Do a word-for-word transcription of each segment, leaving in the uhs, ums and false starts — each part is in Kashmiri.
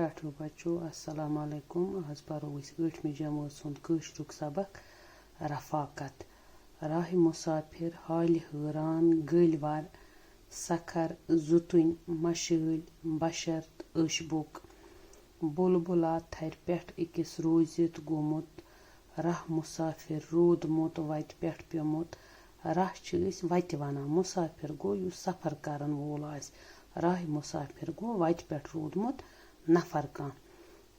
ٹاٹھو بچو، السلام علیکم۔ آز پرو أسۍ ٲٹھمہِ جمٲژ ہُنٛد کٲشرُک سبق رفاقت۔ راہِ مسافر، حالہِ حٲران، گٔلۍ ور، سکھر، زُتٕنۍ، مشٲلۍ، بشر تہٕ أچھ بُک۔ بُلبُلا تھرِ پٮ۪ٹھ أکِس روٗزِتھ گوٚمُت راہ مسافر، روٗدمُت وتہِ پٮ۪ٹھ پیوٚمُت۔ راہ چھِ أسۍ وتہِ ونان، مسافر گوٚو یُس سفر کرن وول آسہِ۔ راہِ مسافر گوٚو وتہِ پٮ۪ٹھ روٗدمُت نفر کانٛہہ۔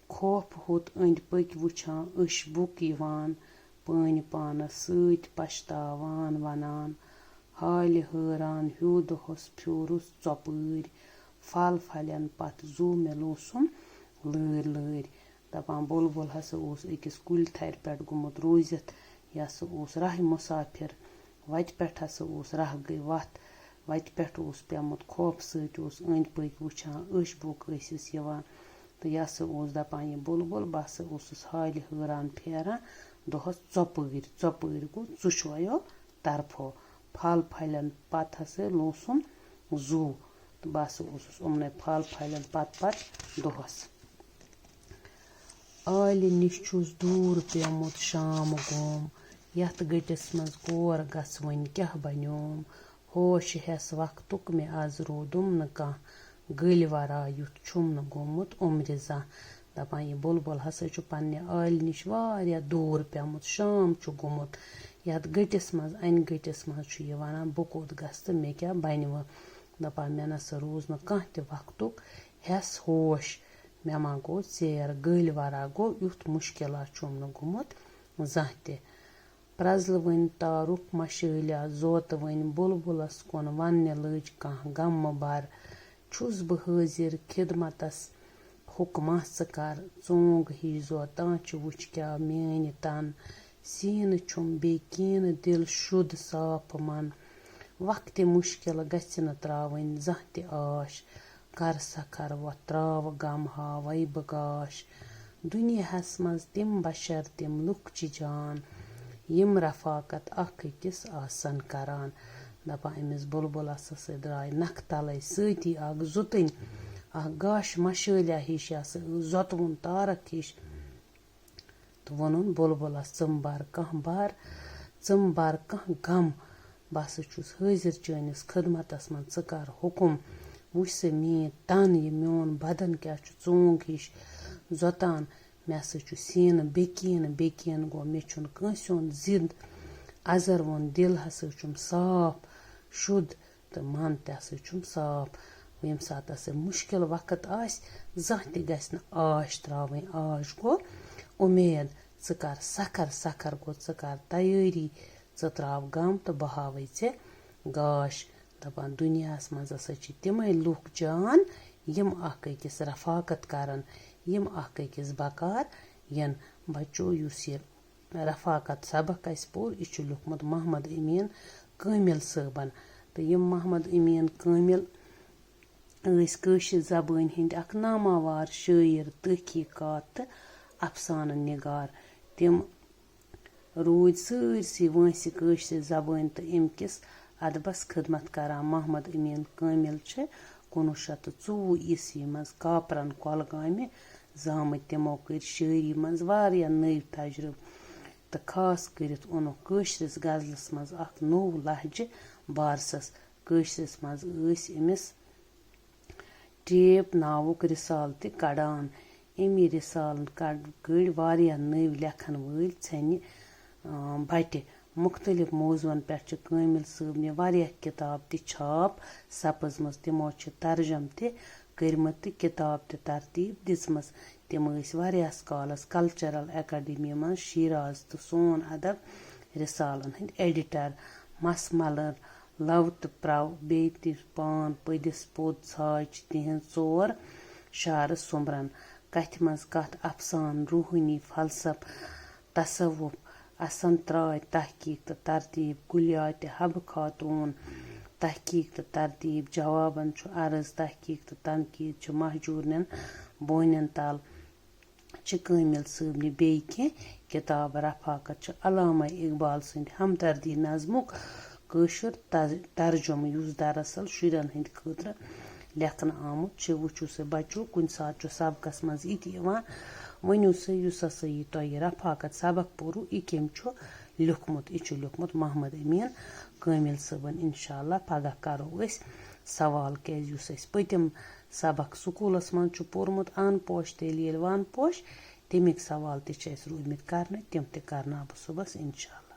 خوف ہوٚت أنٛدۍ پٔکۍ وٕچھان، أچھ بُک یِوان، پٲنۍ پانس سۭتۍ پشتاوان ونان، حالہِ حٲران ہیوٚو دۄہس پھیوٗرُس ژۄپٲرۍ، پھل پھلٮ۪ن پتھ زُو مےٚ لوسُم لٲرۍ لٲرۍ۔ دپان بُلبُل ہسا اوس أکِس کُلۍ تھرِ پٮ۪ٹھ گوٚمُت روٗزِتھ، یہِ ہسا اوس راہِ مسافر، وتہِ پٮ۪ٹھ ہسا اوس راہ گٔے وتھ، وتہِ پٮ۪ٹھ اوس پیوٚمُت، خوفہٕ سۭتۍ اوس أنٛدۍ پٔکۍ وٕچھان، أچھ بُک ٲسِس یِوان۔ تہٕ یہِ ہسا اوس دپان یہِ بُلبُل، بہٕ ہسا اوسُس حالہِ حٲران پھیران دۄہس ژۄپٲرۍ، ژۄپٲرۍ گوٚو ژُشوَیو طرفو۔ پھل پھلٮ۪ن پتہٕ ہسا لوسُم زُو، تہٕ بہٕ ہسا اوسُس یِمنٕے پھل پھلٮ۪ن پتہٕ پتہٕ دۄہس۔ عالہِ نِش چھُس دوٗر پیوٚمُت شام گوم، یَتھ گٔٹِس منٛز کور گژھوٕنۍ کیٛاہ بنیوم۔ ہوش ہٮ۪س وقتُک مےٚ از روٗدُم نہٕ کانٛہہ، گٔلۍ ورا یُتھ چھُم نہٕ گوٚمُت عُمرِ زانٛہہ۔ دَپان، یہِ بُلبُل ہسا چھُ پننہِ عالہِ نِش واریاہ دوٗر پیوٚمُت، شام چھُ گوٚمُت۔ یَتھ گٔٹِس منٛز، اَنہِ گٔٹِس منٛز چھُ یہِ وَنان، بہٕ کوٚت گژھٕ تہٕ مےٚ کیٛاہ بَنہِ وۄنۍ؟ دَپان، مےٚ نہ سا روٗز نہٕ کانٛہہ تہِ وقتُک ہٮ۪س ہوش، مےٚ ما گوٚو ژیر، گٔلۍ ورا گوٚو، یُتھ مُشکِلات چھُم نہٕ گوٚمُت زانٛہہ تہِ۔ پرٛزلوٕنۍ تارُک مشٲلیا زوتوٕنۍ بُلبُلس کُن وننہِ لٔج کانٛہہ غمہٕ بر۔ چھُس بہٕ حٲضِر خدمتس، حُکما ژٕ کر۔ ژونٛگ ہِش زوتان چھِ وُچھ کیٛاہ میٛٲنۍ تن۔ سیٖنہٕ چھُم بے کیٖنہٕ، دِل شُد صاف من۔ وقتِ مُشکِل گژھِ نہٕ ترٛاوٕنۍ زانٛہہ تہِ آش۔ کر سکھر وۄتھ ترٛاو غم ہاوَے بہٕ گاش۔ دُنیاہَس منٛز تِم بشر تِم لُکھ چھِ جان، یِم رفاقت اکھ أکِس آسن کران۔ دَپان أمِس بُلبُلَس سۭتۍ درٛاے نَکھٕ تَلَے سۭتی اکھ زُتٕنۍ، اکھ گاش مَشٲلیا ہِش، یہِ ہسا ٲس زۄتوُن تارَک ہِش۔ تہٕ ووٚنُن بُلبُلَس، ژٕم بَر کانٛہہ بَر، ژٕم بَر کانٛہہ غم، بہٕ ہسا چھُس حٲضِر چٲنِس خدمتس منٛز، ژٕ کر حُکُم۔ وُچھ سا میٛٲنۍ تن، یہِ میون بدن کیٛاہ چھُ ژونٛگ ہِش زۄتان، مےٚ ہسا چھُ سیٖنہٕ بے کیٖنہٕ، بے کیٖنہٕ گوٚو، مےٚ چھُنہٕ کٲنٛسہِ ہُنٛد زِنٛد اَزر ووٚن، دِل ہسا چھُم صاف شُد۔ تہٕ من تہِ ہسا چھُم صاف۔ ییٚمہِ ساتہٕ ہسا مُشکِل وقت آسہِ، زانٛہہ تہِ گژھِ نہٕ آش ترٛاوٕنۍ۔ آش گوٚو اُمید، ژٕ کر سکھر، سکھر گوٚو ژٕ کر تیٲری، ژٕ ترٛاو غم تہٕ بہٕ ہاوَے ژےٚ گاش۔ دَپان دُنیاہَس منٛز ہسا چھِ تِمَے لُکھ جان، یِم اکھ أکِس رفاقت کرن، یِم اکھ أکِس بکار یِن۔ بچو، یُس یہِ رفاقت سبق اَسہِ پوٚر، یہِ چھُ لیوٗکھمُت محمد امیٖن کٲمِل صٲبن۔ تہٕ یِم محمد امیٖن کٲمِل ٲسۍ کٲشِر زبٲنۍ ہٕنٛدۍ اکھ ناماوار شٲعر، تحقیقات تہٕ افسانہٕ نگار۔ تِم روٗدۍ سٲرسٕے وٲنٛسہِ کٲشرِ زبٲنۍ تہٕ اَمہِ کِس ادبس خدمت کران۔ محمد امیٖن کٲمِل چھِ کُنوُہ شیٚتھ تہٕ ژوٚوُہ عیسوی منٛز کاپرن کۄلگامہِ زامٕتۍ۔ تِمو کٔرۍ شٲعری منٛز واریاہ نٔوۍ تجرُبہٕ تہٕ خاص کٔرِتھ اوٚنُکھ کٲشرِس غزلس منٛز اکھ نوٚو لہجہٕ بارسَس۔ کٲشرِس منٛز ٲسۍ أمِس ٹیپ ناوُک رسالہٕ تہِ کڑان۔ اَمی رسالن کڑ-، کٔڑۍ واریاہ نٔوۍ لیکھن وٲلۍ ژھٮ۪نہِ، آ، بٹہِ۔ مُختٔلِف موضوعن پٮ۪ٹھ چھِ کٲمِل صٲبنہِ واریاہ کِتاب تہِ چھاپ سپٕزمٕژ۔ تِمو چھِ ترجم تہِ کٔرمٕتۍ تہٕ کِتاب تہِ ترتیٖب دِژمٕژ۔ تِم ٲسۍ واریاہس کالس کلچرل اکیڈمی منٛز شیراز تہٕ سون ادب رسالن ہٕنٛدۍ ایڈیٹر۔ مس ملر، لو تہٕ پرو، بیٚیہِ تہِ پان پٔدِس پوٚد ژھاے چھِ تِہنٛز ژور شعرٕ سوٚمبرن۔ کتھِ منٛز کتھ، افسانہٕ، روحٲنی، فلسفہٕ، تصوف، اسن تراے تحقیق تہٕ ترتیب، کلیات حبہٕ خاتون، تحقیق تہٕ ترتیب، جوابن چھُ عرض، تحقیق تہٕ تنقید چھِ مہجورنٮ۪ن بونٮ۪ن تل۔ چھِ کٲمِل صٲبنہِ بیٚیہِ کینٛہہ کِتاب۔ رفاقت چھُ علامہ اقبال سٕنٛدِ ہمدردی نظمُک کٲشُر تر-، ترجمہٕ، یُس دراصل شُرٮ۪ن ہٕنٛدِ خٲطرٕ لیکھنہٕ آمُت چھُ۔ وٕچھِو سا بَچو، کُنہِ ساتہٕ چھُ سبقَس منٛز یہِ تہِ یِوان، ؤنِو سا یُس ہسا یہِ تۄہہِ رفاقت سبق پوٚرُو، یہِ کٔمۍ چھُ لیوٚکھمُت؟ یہِ چھُ لیوٚکھمُت محمد امیٖن کٲمِل صٲبَن۔ اِنشاء اللہ پگاہ کَرو أسۍ سوال، کیٛازِ یُس اَسہِ پٔتِم سبق سکوٗلَس منٛز چھُ پوٚرمُت، اَن پوش تیٚلہِ ییٚلہِ وَن پوش، تَمِکۍ سوال تہِ چھِ اَسہِ روٗدمٕتۍ کَرنہٕ، تِم تہِ کَرناو بہٕ صُبحَس اِنشاء اللہ۔